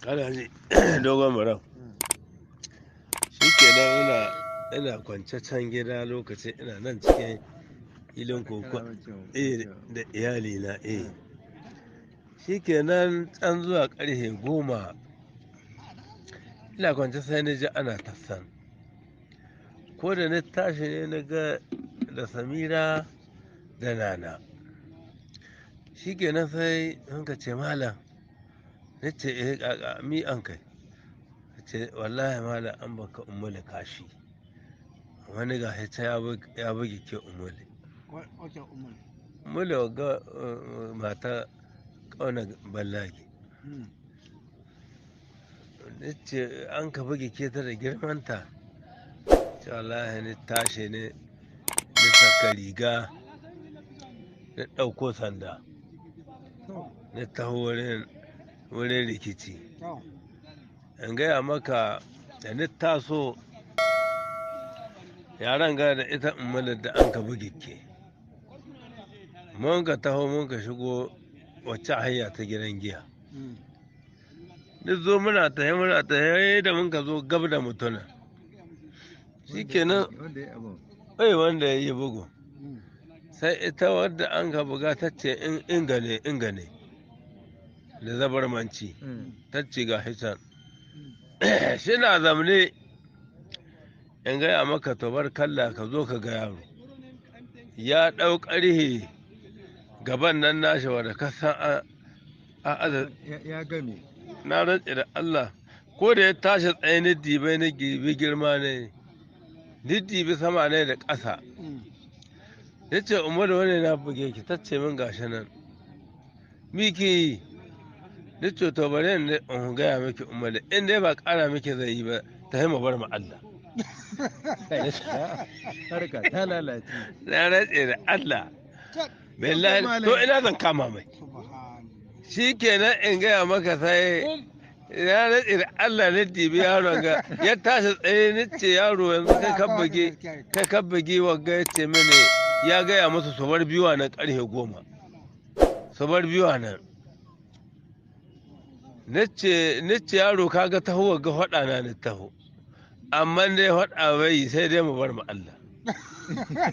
Kana ji, dogon barau. Shikenan ina kwance can gida, lokacin ina nan cikin filin koko da iyalina. Shikenan, can zuwa karfe 10 ina kwance, sai na ji ana tassan. Ko da na tashi ne na ga da Samira da Nana. Shikenan, sai sun ka ce, "Malam." Na ce, "Eh, kaka, mi an kai?" Ce, "Wallahi malam, an baka Ummulu kashi, wani ga can ya buge ke Ummulu." Wace Umar? Ummulu ga mata ƙauna Ballage. Na ce, "An ka buge ke ta da girmanta?" Ce, "Wallahi." Ni tashi ne ni saka riga, na ɗauko sanda, na taho wurin rikici. In gaya maka, da ni taso, yaran ga da ita Ummulu da an ka buge ke, mun ka taho, mun ka shigo wacce hanya ta gidan giya. Ni zo, muna tahe, muna tahe, da mun ka zo gab da mutuna, shikenan. Wanda ya abun. Bai wanda ya yi bugu. Sai ita wadda an ka buga ta ce in inga ne, inga ne da Zabarmanci. Ta ce ga hisan shi na zamne. In gaya maka, tobar kalla, ka zo ka ga yaro ya ɗau ƙarhe gaban nan nashi wadda ka san a aza. Ya game. Na rantse da Allah, ko da ya tashi tsaye, ni dibai, ni gibi girma ne, ni dibi sama ne da ƙasa. Ya ce, "Umaru, wani na buge ki?" Ta ce min, "Gashi nan." "Mi ki yi?" Ni ce, "To, bari in gaya miki, Umaru, in dai ba ƙara miki zai yi ba, ta mu bar mu Allah." Harka ta lalace. Na rantse da Allah, billahi, to ina zan kama mai? Shi kenan, in gaya maka, sai ya rantse da Allah, na dibi yaron ga ya tashi tsaye, ni ce, "Yaro, yanzu kai kabbage, kai kabbage wagga?" Ya ce mini ya gaya musu su bar biyuwa nan karfe 10, su bar biyuwa nan. Ni ce, "Yaro, kaga taho wagga faɗa na ni taho, amma dai faɗa bai, sai dai mu bar mu Allah."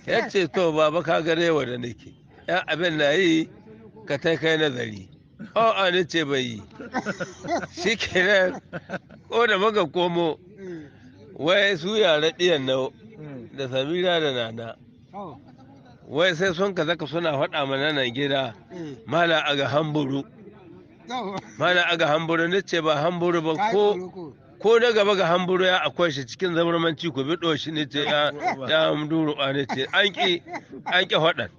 Ya ce, "To baba, ka ga dai wanda nake yan abin na yi, ka tai kai nazari." A ni ce, "Bai yi." Shi kenan, ko da muka komo, wai su yara ɗiyan nau da Samira da Nana, wai sai sun ka zaka suna faɗa mana nan gida, "Mala aga hamburu, mala aga hamburu." Ni ce, "Ba hamburu ba, ko na gaba ga hamburu ya akwai shi cikin Zabarmanci, ku biɗo shi." Ni ce, ya duru a ni ce, an ƙi faɗan.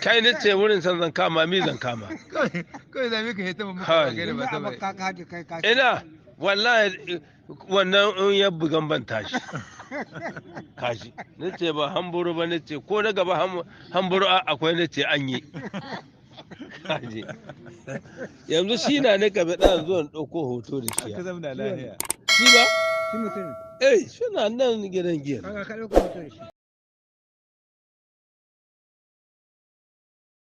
Kai, ni ce, wurin san zan kama, mi zan kama. Kawai zame ka hita mun Kai. muka ba ta bai. Ina wallahi wannan in ya bugan ban tashi kashi. Ni ce, "Ba hamburu ba." Ni ce, "Ko na gaba hamburu akwai." Ni ce, "An yi kaji." Yanzu shi na nika bi ɗan zuwan ɗauko hoto da shi. Ka zamna lahiya. Shi ba. Shi mutum? Eh, suna nan gidan giya. Ka ɗauko hoto da shi.